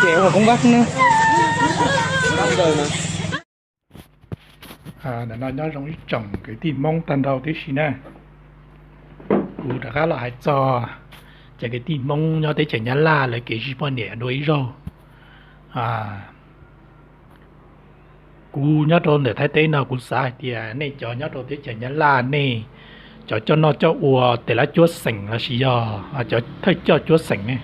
Ces ua koob vaj ne. Ntawm no nyob zoo ib tsoom kwv tij Hmoob tag nrho tib si na. Kuv rov qab los hais txog cov kwv tij Hmoob nyob teb chaws Nyab Laj lawv kev zij poj niam dua ib zaug. Kuv nyob rau ntawm Thaib teb no kuv xav hais tias nej cov nyob rau teb chaws Nyab Laj nej cov coj noj coj ua tes lab cuab xeem lossis yog cov thawj coj cuab xeem ne,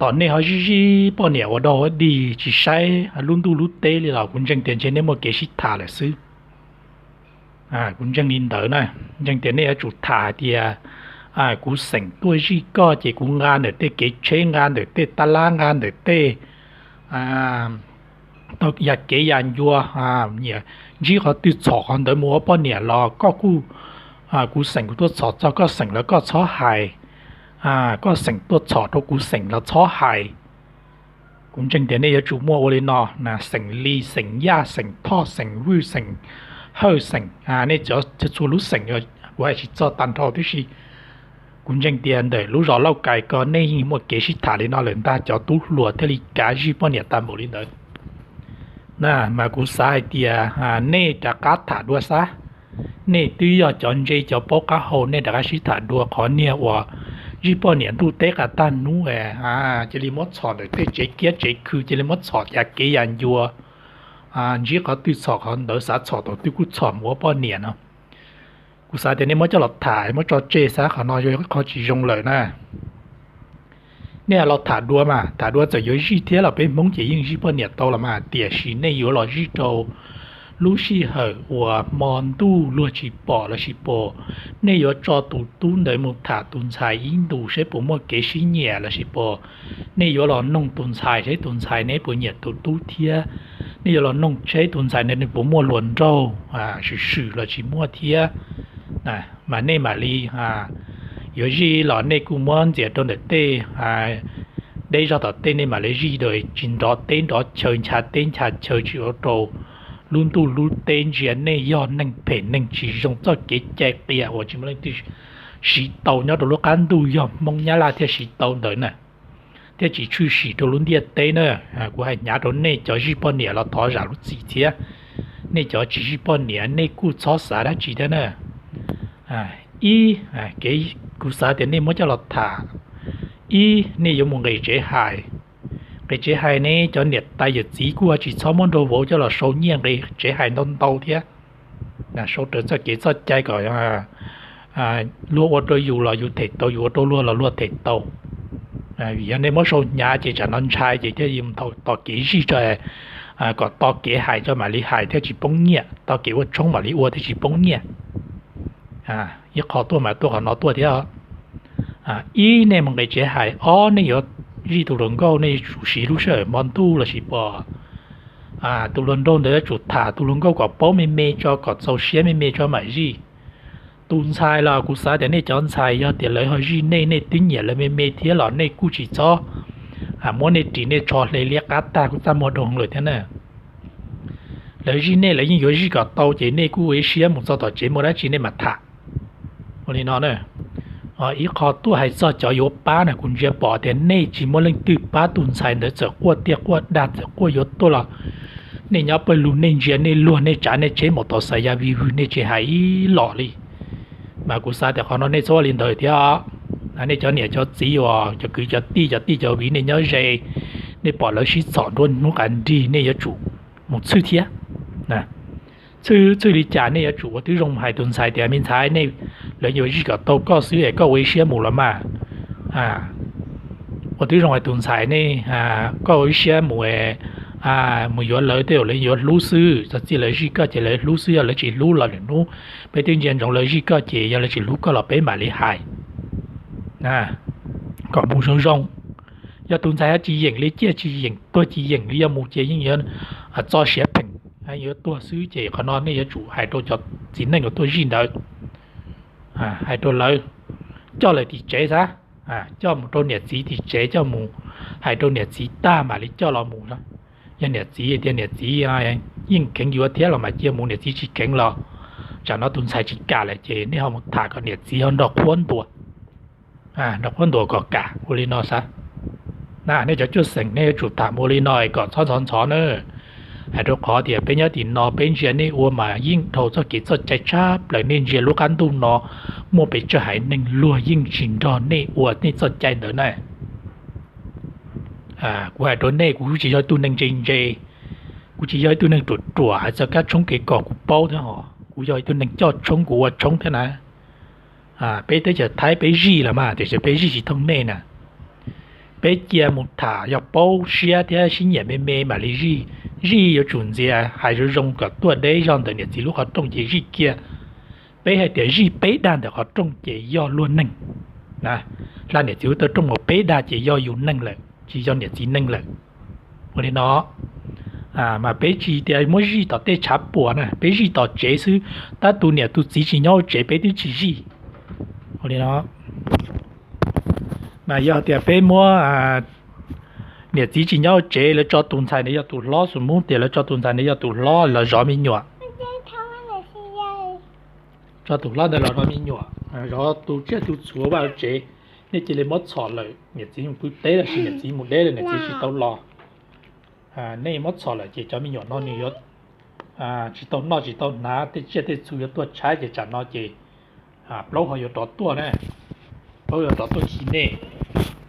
tom nej ho zij zij poj niam ua dog ua dig tsis saib lub ntuj lub teb li los kuv ntseeg tias ntshe nej muaj kev sib tham lawm xwb. Kuv ntseeg li ntawd na, ntseeg tias nej yuav tsum tham hais tias kuv xeem tuaj zij koj ces kuv nqa ntawm tej kev tsheb, nqa ntawm tej tab lab, nqa ntawm tej tau ya kev ya ncua, ntsib qhov twg txhom qhov ntawd mus ua poj niam los koj kuj, kuv xeem kuv tuaj txhom txog koj xeem los koj txhob hais, koj xeem tuaj txhom rau kuv xeem los txhob hais. Kuv ntseeg tias nej yuav tsum muaj ua li no na, xeem Lis, xeem Yaj, xeem Thoj, xeem Vwj, xeem Hawj, xeem, nej cov txhua lub xeem, kuv hais tsis txog tag nrho tib si. Kuv ntseeg tias ntawm lub zos Lauj Kais ko nej yeej muaj kev sib tham li no lawm ntag, cov tub hluas thiaj li kav zij poj niam tag npaum li ntawd. Na mas kuv xav hais tias nej rov qab tham dua xab. Nej twb yog cov ntse cov paub qab hau, nej rov qab sib tham dua qhov niag uas zij poj niam ntuj teb qas tag hnub, cia li muab txhom ntawm tej tsev kiab tsev khw, cia li muab txhom ya kev ya ncua, ntsib qhov twg txhom qhov ntawd, xav txhom thaum twg kuj txhom mus ua poj niam no. Kuv xav tias nej muab coj los tham, muab tso tseg xab, qhov no yog ib qho tsis zoo lawm na. Nej los tham dua mas, tham dua txawm yuav zij thiab los peb Hmoob ces yeej zij poj niam tau los mas, tiam sis nej yuav los zij rau lub sij hawm uas hmo ntuj luag tsis pom lossis pom, nej yuav tso tus tub ntawd mus tham tus ntxhais ib ntus saib puas muaj kev sib nyiam lossis pom, nej yuav los noog tus ntxhais saib tus ntxhais neb puas nyiam tus tub thiab, nej yuav los noog saib tus ntxhais ntawd nws puas muaj hluas nraug swm swm los tsis muaj thiab. Mas nej mam li yuav zij los nej kuj muab ntxias rau ntawm tej deb zog tom tej, nej mam li zij, tsis nrov teb nrov chaw, ncha teb ncha chaw, tsis ua rau lub ntuj lub teb ntsia nej yog neeg phem neeg tsis zoo, txoj kev cai qias uas tsis muaj leej twg siv tau nyob rau lub qab ntuj yog Hmoob Nyab Laj thiaj siv tau ntawd na, thiaj tsis tshwm sim rau lub ntiaj teb na. Kuv hais hnyav rau nej cov zij poj niam los thov zam lub txim thiab, nej cov tsis zij poj niam nej kuj txhob xav dab tsi thiab na. Ib, kuv xav tias nej muab coj los tham, ib, nej yuav mus nqis tsev hais. Nqis tsev hais ne cov niam tais yawm txiv kuj tsis txhob muab nraug vauv coj los sau nyiaj nqis tsev hais ntau ntau thiab. Sau raws txoj kev txoj cai kom luag ua rau yus los yus them tau, yus ua rau luag los luag them tau. Vim yog nej muab sau hnyav ces tsam no ntshai ces thiaj li mus tau tos kev zij tso, kom to kev hais tso mam li hais thiaj tsis poob nyiaj, to kev ua tshoob mam li ua thiaj tsis poob nyiaj. Ib qho tuaj mas tuaj qhov no tuaj thiab. Ib, nej mus nqis tsev hais. Ob, nej yuav zij tus hluas nkauj nej yuav tsum siv lub sij hawm hmo ntuj lossis pom tus hluas nraug ntawd yuav tsum tham tus hluas nkauj kom paub me me tso, kom txaus siab me me tso mam zij. Tus ntxhais los kuv xav tias nej cov ntxhais yog tias lawv ho zij nej, nej twb nyiam lawv me me thiab los nej kuj tsis txhob muab nej ris nej tsho hle liab qab tag kuj txaj muag dua lawm thiab na. Lawv zij nej lawv yeej yuav zij kom tau ces nej kuj ua ib siab mus txog tom tsev muaj dab tsi nej mam tham. Ua li no na. Ib qho tuaj hais txog cov yuav pab na, kuv ntsia pom tias nej tsis muaj leej twg pab tus ntxhais ntawd, txawm quaj tiaj quaj dag txawm quaj yuav tuaj los nej nyob pawg lug nej ntsia nej luag nej tsav nej tsheb maus taus xais ya vij vwg nej tsis hais ib los li. Mas kuv xav tias qhov no nej txhob ua li ntawd thiab. Nej cov niam cov txiv uas cov kwv cov tij cov tij cov viv nej nyob ze, nej pom lawv sib txhom nruab hnub qas nrig nej yuav tsum mus txhwj thiab. Txhwj, txhwj li cas nej yuav tsum ua tib zoo hais tus ntxhais tias me ntxhais, nej, lawv yuav zij kom tau koj xwb es koj ua ib siab mus los mas. Ua tib zoo hais tus ntxhais nej, koj ua ib siab mus, mus yuav lawv tej zaum lawv yuav hlub xwb, txog txij lawv zij koj ces lawv hlub xwb, yog lawv tsis hlub los lwm hnub peb twb ntsia ntsoov lawv zij koj ces yog lawv tsis hlub koj los peb mam li hais. Kom mus zoo zoo. Yog tus ntxhais ho tsis yeem li, ciaj tsis yeem, tuag tsis yeem li, yog mus ces yeej yuav txo siav pheem, yuav tuag xwb ces qhov no nej yuav tsum hais rau cov txiv neej uas tuaj zij ntawd, hais rau lawv coj lawv tim tsev xav, coj mus rau niam txiv tim tsev, coj mus hais rau niam txiv tag mam li coj los mus. Yog niam txiv tias niam txiv yeej kheev yuav thiab los mas cia mus, niam txiv tsis kheev los tsam no tus ntxhais tsis kam lawm ces nej ho mus tham kom niam txiv ho nrog qhuab ntuas, nrog qhuab ntuas kom kam, ua li no xav. Na nej cov cuaj xeem nej yuav tsum tham mus li no kom txhob ntxhov ntxhov na. Hais rau qhov tias peb nyob tim no peb ntsia nej ua mas yeej dhau txoj kev txoj cai tshaj plaws, nej ntsia lub qab ntuj no muaj pes tsawg haiv neeg luag yeej tsis nrog nej ua nej txoj cai ntawd na. Kuv hais rau nej, kuv tsis yog ib tug neeg ntse ntse, kuv tsis yog ib tug neeg ruam ruam hais txog kab tshoob kev kos kuv paub thiab hos, kuv yog ib tug neeg coj tshoob kuv ua tshoob thiab na. Peb teb chaws Thaib peb zij los mas tiam sis peb zij tsis thooj nej na. Peb cia mus tham yog paub siab thiab sib nyiam me me mam li zij. Zij yuav tsum ntxias hais zoo zoo kom tuaj deb zog ntawm niam txiv lub qhov rooj ces zij kiag. Peb hais tias zij peb dag ntawm qhov rooj ces yog luag neeg. Hla niam txiv lub taw rooj mus peb dag ces yog yus neeg lawm tsis yog niam txiv neeg lawm. Ua li no, mas peb tsis tias muab zij tom tej tshav puam na, peb zij tom tsev xwb. Tab tus niam tus txiv tsis nyob hauv tsev peb twb tsis zij. Ua li no, mas yog tias peb muab niam txiv tsis nyob hauv tsev, lawv tso tus ntxhais ntawd yog tus hlob, xus muab tias lawv tso tus ntxhais ntawd yog tus hlob los zov me nyuam, tso tus hlob ntawd los zov me nyuam, zov tu tsiaj tu txhuv vaj hauv tsev, nej cia li muab txhom lawm, niam txiv mus pw teb los sis niam txiv mus deb lawm niam txiv tsis tau los, nej muab txhom lawm ces cov me nyuam no nws yuav tsis tau noj tsis tau hnav, tej tsiaj tej txhu yuav tuaj tshaib ces tsam no ces plaub ho yuav rov tuaj na, plaub yuav rov tuaj khi nej.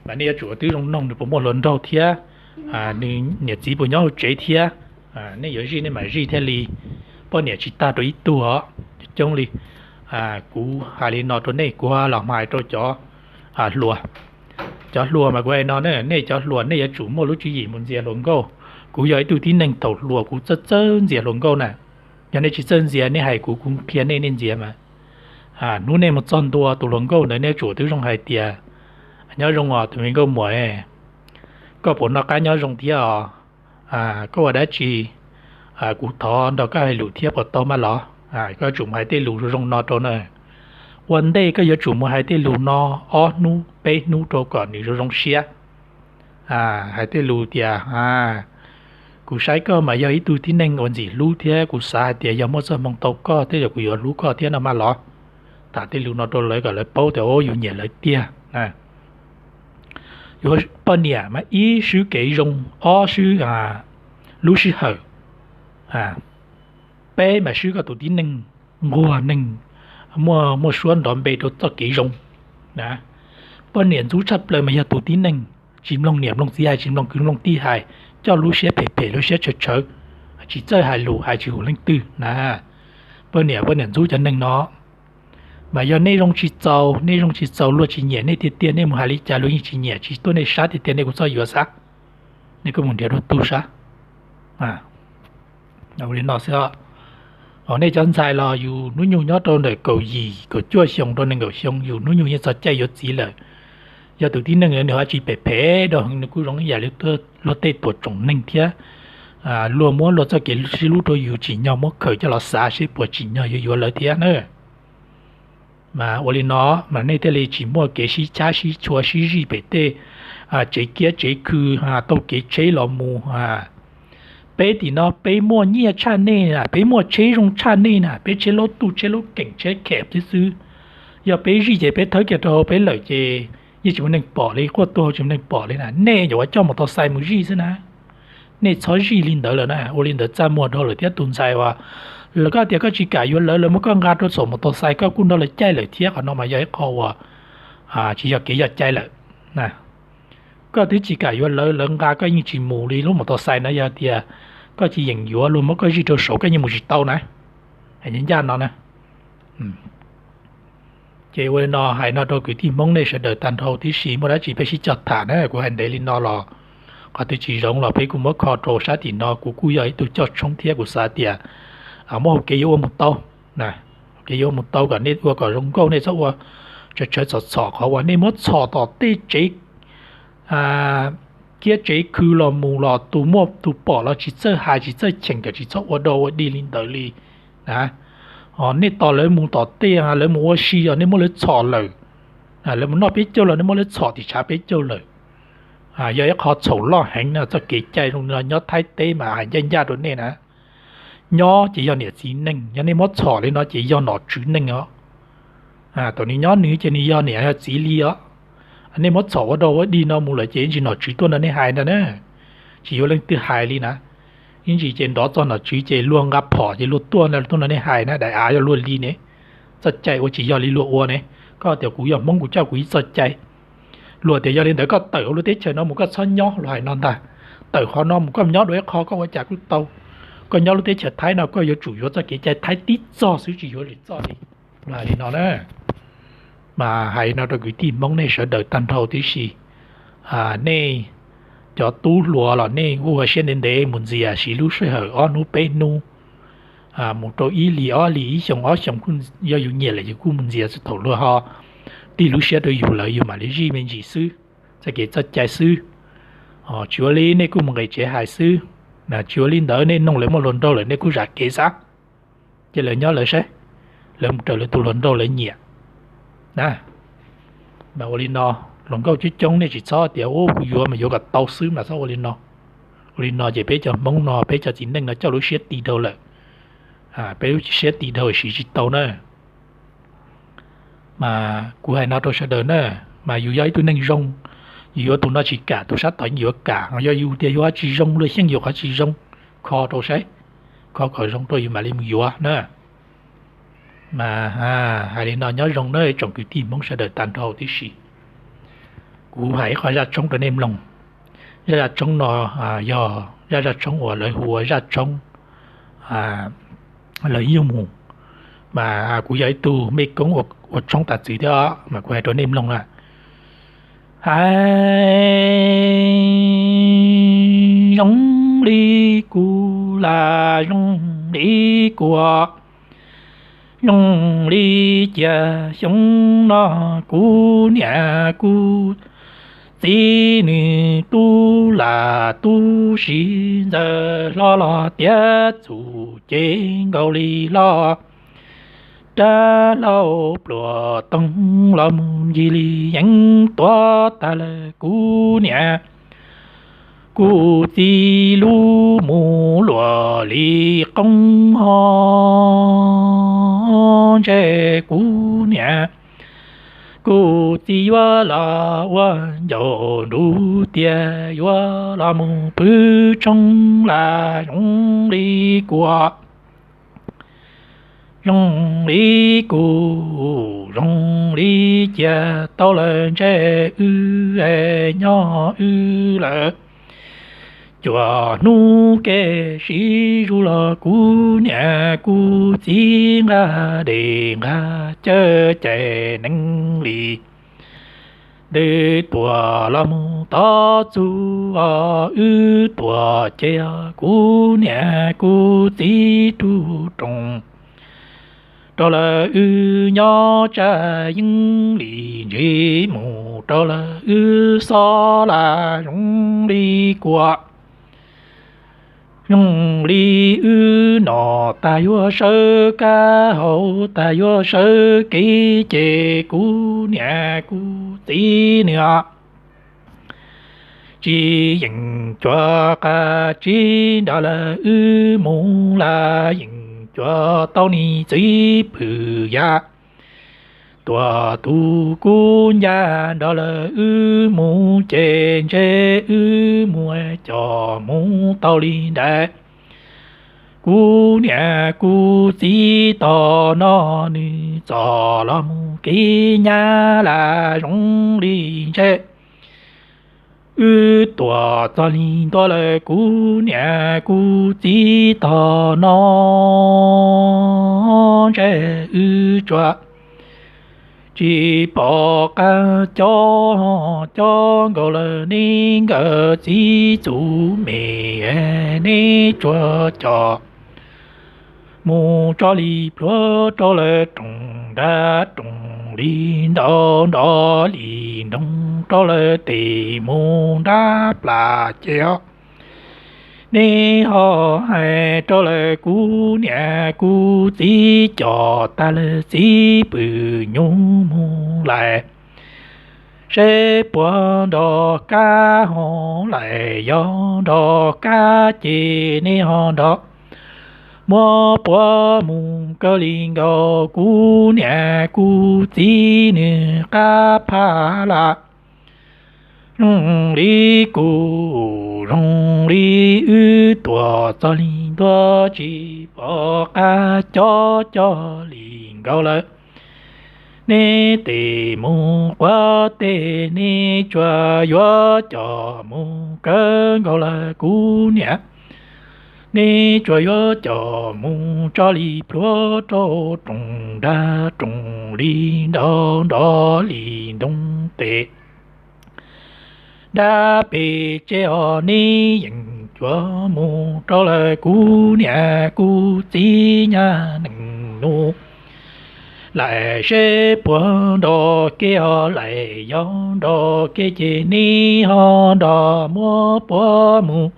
Mas nej yuav tsum ua tib zoo noog nws puas muaj hluas nraug thiab, nws niam txiv puas nyob hauv tsev thiab. Nej yuav zij nej mam zij thiaj li, poj niam tsis tag rau ib tug os, coob coob li. Kuv hais li no rau nej, kuv los hais rau cov hluas. Cov hluas mas kuv hais no, nej cov hluas nej yuav tsum muaj lub tswv yim mus ntxias hluas nkauj. Kuv yog ib tug tib neeg thaum hluas kuv txawj txawj ntxias hluas nkauj na. Yog nej tsis txawj ntxias nej hais kuv, kuv qhia nej, nej ntxias mas. Hnub nej mus txog ntua tus hluas nkauj ntawd nej yuav tsum ua tib zoo hais tias, nyob zoo os tus me nkauj muam, koj puas noj qab nyob zoo thiab os? Koj ua dab tsi? Kuv thov nrog koj hais lus thiab puas tau mas los? Koj yuav tsum mus hais tej lus zoo zoo no rau na. Ua ntej koj yuav tsum mus hais tej lus no ob hnub peb hnub rau kom nws zoo zoo siab. Hais tej lus tias, kuv saib koj mas yog ib tug tib neeg ua ntxim hlub thiab kuv xav hais tias yog muaj txoj hmoo tau koj tej zaum kuv yuav hlub koj thiab no mas los. Tham tej lus no rau lawv kom lawv paub tias yus nyiam lawv tiag. Yuav poj niam mas ib swb kev zoo, ob swb lub sij hawm, peb mas swb koj tus tib neeg nquag neeg muaj, muaj suab nrov npe rau txoj kev zoo. Poj niam ntxub tshaj plaws mas yog tus tib neeg tsis mloog niam mloog txiv hais, tsis mloog kwv mloog tij hais, coj lub siab phem phem lub siab tshawv tshawv, tsis txawj hais lus hais tsis hum leej twg na. Poj niam, poj niam ntxub cov neeg no. Mas yog nej zoo tsis txaus, nej zoo tsis txaus luag tsis nyiam nej tiag tiag, nej mus hais li cas luag yeej tsis nyiam tsis tuaj nej sab tiag tiag nej kuj txhob yuav xav, nej kuj mus nrhiav dua tug sab. Ua li no xwb. Nej cov ntxhais los yus hnub nyoog nyob rau ntawm kaum yim kaum cuaj xyoo rau nees nkaum xyoo yus hnub nyoog yeej txog caij yuav txiv lawm. Yog tus tib neeg nws ho tsis phem phem dua heev nws kuj zoo ib yam li luag tej tuam tsoom neeg thiab. Luag muab luag txoj kev sib hlub rau yus tsim nyog muab khaws coj los xav seb puas tsim nyog yuav yuav lawv thiab na. Mas ua li no mas nej thiaj li tsis muaj kev sib chab sib tshua sib zij pem tej tsev kiab tsev khw, tau kev tsheb los mus. Peb tim no peb muaj nyiaj tshaj nej na, peb muaj tsheb zoo tshaj nej na, peb tsheb laub tuj tsheb laub keem tsheb khem thiab xwb. Yog peb zij ces peb thawb kiag rau hauv peb lawm ces yeej tsis muaj neeg pom li, quaj tuag tsis muaj neeg pom li na. Nej yuav ua coj mus tau xais mus zij xwb na. Nej txhob zij li ntawd lawm na, ua li ntawd txaj muag dhau lawm thiab tus ntxhais uas lawv koj tias koj tsis kam yuav lawv, lawv muab koj nqa rau saum mus tau xais koj kuj nrog lawv caij lawm thiab, qhov no mas yog ib qho uas tsis yog kev yog cai lawm. Koj twb tsis kam yuav lawv, lawv nqa koj yeej tsis mus li lub mus tau xais no, yog tias koj tsis yeem yuav luag muab koj zij rau saud koj yeej mus tsis tau na. Ncaj no na. Ces ua li no hais no rau kwv tij Hmoob nej sawv daws tag nrho tib si, muaj dab tsi peb sib cog tham na, kuv hais ntev li no los qhov twg tsis zoo los peb kuj muab kho rau sab tim no, kuv kuj yog ib tug coj tshoob thiab kuv xav tias muab hau kev yuav ua mus tau, kev yuav ua mus tau kom nej ua kom zoo nkauj, nej txhob ua tshawv txhom txhom qhov uas nej muab txhom tom tej tsev kiab tsev khw los mus los tus muaj tus pom los tsis txawj hais tsis txawj cheem, kom tsis txhob ua dog ua dig li ntawd li na. Nej tos lawv mus tom tej, lawv mus ua si os nej muab lawv txhom lawm. Lawv mus noj peb caug los nej muab lawv txhom tim tshav peb caug lawm. Yog ib qho txhaum loj heev no, txoj kev cai zoo no nyob Thaib teb mas hais ncaj ncaj rau nej na. Nyob ces yog niam txiv neej, yog nej muab txhom li no ces yog nom tswv neej os. Thaum nws nyob nws ces nws yog niam yog txiv li os. Nej muab txhom ua dog ua dig no mus lawm ces ib ntsis nom tswv tuaj nrog nej hais ntag na. Tsis yuav leej twg hais li na. Ib ntsis ces nrov txog nom tswv ces luag nqa phom ces luag tuaj, tuaj nrog nej hais na, daim av yog luag li ne. Txoj cai ua tsis yog li luag ua ne. Koj tias kuv yog Hmoob kuv coj kuv ib txoj cai. Luag tias yog li ntawd koj tawm hauv lub teb chaws no mus koj txhob nyob, luag hais no ntag. Tawm qhov no mus koj nyob dua ib qho koj ua cas kuj tau. Koj nyob lub teb chaws Thaib no koj yuav tsum yuav txoj kev cai Thaib tib txoj xwb tsis yuav lwm txoj li. Luag hais li no na. Mas hais no rau kwv tij Hmoob nej sawv daws tag nrho tib si. Nej cov tub hluas los nej kuj ua siab ntev ntev mus ntxias siv lub sij hawm ob hnub peb hnub, mus rau ib hlis ob hlis ib xyoos ob xyoos, yog yus nyiam lawm yus kuj mus ntxias txog thaum luag ho tig lub siab rau yus lawm yus mam li zij me ntsis xwb, txoj kev txoj cai xwb. Tsis ua li nej kuj mus nqis tsev hais xwb. Tsis ua li ntawd nej noog lawv muaj hluas nraug lawm nej kuj zam kev xav, ces lawv nyob lawv saib, lawv mus raws lawv tus hluas nraug lawv nyiam na. Mas ua li no, hluas nkauj coob coob nej tsis txhob tias ua kuv yuav mas yuav kom tau xwb mas txhob ua li no. Ua li no ces peb cov Hmoob no peb cov txiv neej no coj lub siab ti dhau lawm. Peb lub siab ti dhau siv tsis tau na. Mas kuv hais no rau sawv daws na, mas yus yog ib tug neeg zoo, yus yuav tus no tsis kam tus sab tod yeej yuav kam, yog yus tias yus ho tsis zoo luag xyeej yus qhov tsis zoo, kho rau saib, kho kom zoo rau yus mam li mus yuav na. Mas hais li no nyob zoo na tsoom kwv tij Hmoob sawv daws tag nrho tib si. Kuv hais ib qho zaj tshoob rau nej mloog. Zaj zaj tshoob no yog zaj zaj tshoob uas lawv hu ua zaj tshoob lawv yug mus. Mas kuv yog ib tug mej koob ua tshoob tas txwv thiab mas kuv hais rau nej mloog na. Hais zoo li kuv lam zoo li kuv, zoo li cia xyoo no kuv niam kuv txiv nws tub lam tub si ntxawm hlob los tiav txuj ces nkaus li hlob. Rab hlau pluas toog los mus ncig li yeeb tuav tag lawm kuv niam kuv txiv lub mus luam li qoob ho ntshe kuv niam kuv txiv yuav los ua ncaus nruv tiag yuav los mus pw tshoob lam zoo li kuv, zoo li kuv, zoo li cia tau lawm ntshe wb nyob wb lawm. Cuaj hnub kev sib zuj los kuv niam kuv txiv nqa dej nqa cawv cais nees li ntws tuaj los mus tod txug os, wb tuaj ces os kuv niam kuv txiv rub roos rau lawm wb nyob tsam yeeb li ntsis mus rau lawm wb xob lam zoo li kuv, zoo li wb nom tag yuav sawv kab hauv tag yuav sawv kev ces kuv niam kuv txiv nws tsis yeem cuav qab tsis nrog lawm wb mus, lam yeem cuav tau niag txiv pwm yam tuam tus kuv ncaj nrog lawm wb mus ces ntshe wb mus coj mus tau li ntawd. Kuv niam kuv txiv tos no nws txom los mus kev nyab lam zoo li ntshe wb tuam txog li ntua lawm kuv niam kuv txiv tos no ntshe wb tsuas tsis pom qab cob cob nkaus lawm neb nkawd txiv txuj me, neb tsuas coj mus tso li plhuav rau lawm roos nrab roos li nrov nrov li nroog rau lawm tes mus nrab plas ces os. Neb ho hais rau lawm kuv niam kuv txiv coj tag lawm txiv pwm nyuj mus lais, seb puas nrog kab ho lais, yog nrog kab ces neb ho nrog, muab puab mus kawg li nkaus kuv niam kuv txiv nws qab phaj lam Zoo li kuv, zoo li wb tuaj txog li ntua, tsis pom qab cov coj li nkaus lawm. Neb tes mus quav tes, neb tsuas yuav coj mus kawg nkaus lawm kuv niam. Neb tsuas yuav coj mus tso li pluav rau rooj nrag, rooj li nrov, nrov li ntoo tes. Dab pem tsev os, neb yeej yuav mus rau lawm kuv niam kuv txiv nyab neej nus. Laim seb puas nrog kev os, laim yog nrog kev ces neb ho nrog muab puab mus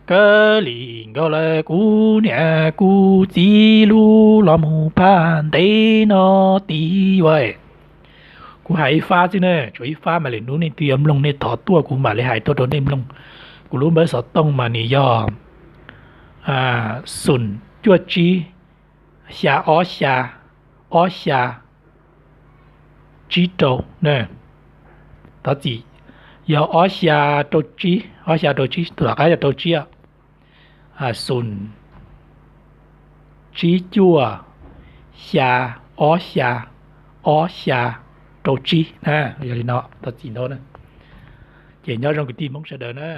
kawg li nkaus lawm kuv niam kuv txiv lub los mus phaj ntev no tid ua. Kuv hais ib fab xwb na, tshuav ib fab mas lwm hnub nej twg yuav mloog nej thov tuaj kuv mam li hais tuaj rau nej mloog. Kuv lub npawb xov tooj mas nws yog xoom cuaj tsib, xya ob xya, ob xya tsib rau. Thov txim, yog ob xya rau tsib, ob xya rau tsib, tus tom qab yog rau tsib, xoom tsib cuaj, xya ob xya, ob xya rau tsib na. Yog li no thov txim ntau na. Ces nyob zoo kwv tij Hmoob sawv daws na.